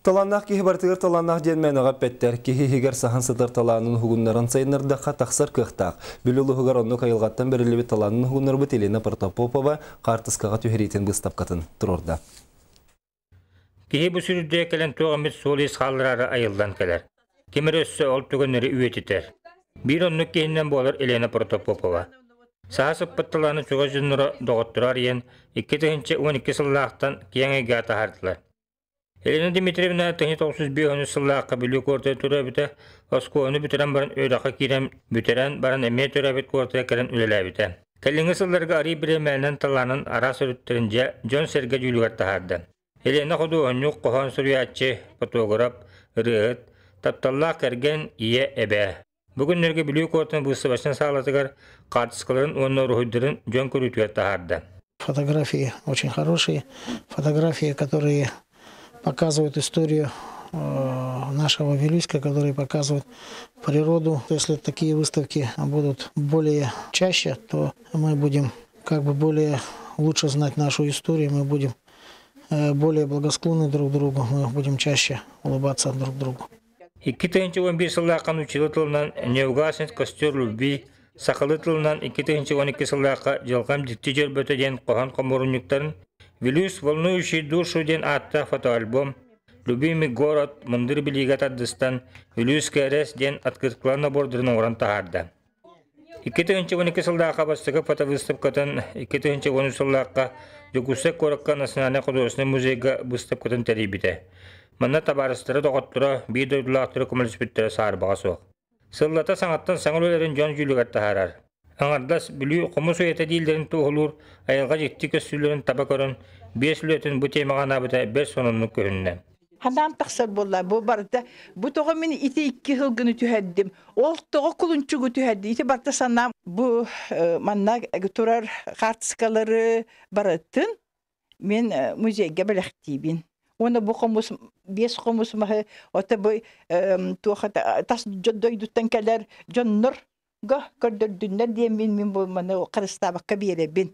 Талааннаах киһи барытыгар талааннаах диэн мээнэҕэ эппэттэр. Киһи иһигэр саһан сытар талаанын уһугуннаран сайыннардахха тахсар кыахтаах. Бүлүү улууһугар оннук айылҕаттан бэриллибит талаанын уһугуннарбыт Елена Протопопова хаартыскаҕа түһэриитин быыстапкатын туруорда. Киһи бу сүрүрдүө кэлэн туох эмит суол-иис хааллараары айыллан кэлэр. Ким эрэ өссө ол түгэннэри үйэтитэр. Биир оннук киһинэн буолар Елена Протопопова. Саас ыппыт талааны чугас дьонноро доҕотторо арыйан, 2012 сыллаахтан киэҥ эйгэҕэ таһаардылар. Елена Дмитриевна 1995 сыллаахха Бүлүү куората төрөөбүтэ, оскуоланы бүтэрэн баран үөрэххэ киирэн бүтэрэн баран эмиэ төрөөбүт куоратыгар кэлэн үлэлээбитэ. Кэлиҥҥи сылларга арыы бириэмэлэнэн талаанын араас өрүттэрин дьэ дьон-сэргэ дьүүлүгэр таһаарда. Елена худуоһунньук, хоһоон суруйааччы, фотограф, ырыаһыт, тапталлаах кэргэн, ийэ, эбээ. Бу күннэргэ Бүлүү куоратын быыстабачнай саалатыгар хаартыскаларын уонна уруһуйдарын дьон көрүүтүгэр таһаарда. Фотографии очень хорошие, фотографии, которые показывают историю нашего Вилюйска, которые показывают природу. Если такие выставки будут более чаще, то мы будем как бы более лучше знать нашу историю, мы будем более благосклонны друг к другу, мы будем чаще улыбаться друг другу. 2011 сыллаахха нууччалыы тылынан «Не угаснет костер любви», сахалыы тылынан 2012 сыллаахха «Дьылҕам дьикти дьөрбөтө» диэн хоһоон хомуурунньуктарын «Вилюйск, волнующий душу» диэн ааттаах фотоальбом, «Любимый город», «Мындыр билиигэ тардыстан», «Вилюйская РЭС» диэн открыткалар набордарын оҥорон таһаарда. 2012 сыллаахха бастакы фотовыставкатын 2013 сыллаахха Дьокуускай куоракка Национальнай художественнай музейга быыстапкатын тэрийбитэ. Манна табаарыстара, доҕотторо, биир дойдулаахтара көмөлөспүттэрэ саарбаҕа суох. Сыллата саҥаттан саҥа үлэлэрин дьон дьүүлүгэр таһаарар. Аҥардас Бүлүү хомус уйата дииллэрин туоһулуур айылҕа дьикти көстүүлэрин таба көрөн, биэс үлэтин бу темаҕа анаабыта бэрт сонуннук көһүннэ. Ханаан тахсар буолла бу барыта бу тоҕо мин ити икки сылгыны түһэрдим ол тоҕо кулунчугу түһэрди ити барыта санаам бу манна турар хаартыскалары барытын мин музейга бэлэхтиибин уонна бу хомус биэс хомус маһы ото бу туох тас дойдуттан кэлэр дьоннорго көрдөрдүннэр диэн мин бу маны харыстаабакка биэрэбин.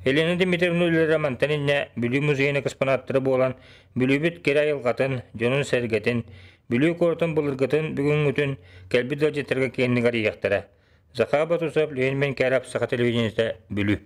Елена Дмитриевна үлэлэрэ мантан инньэ Бүлүү музейын экспонаттара буолан, Бүлүүбүт кэрэ айылҕатын, дьонун-сэргэтин, Бүлүү куоратын былыргытын бүгүҥҥүтүн кэлбит ыалдьыттарга киэҥник арыйыахтара. Захар Батусов, Леонид Менкяров, Саха телевидениетэ, Бүлүү.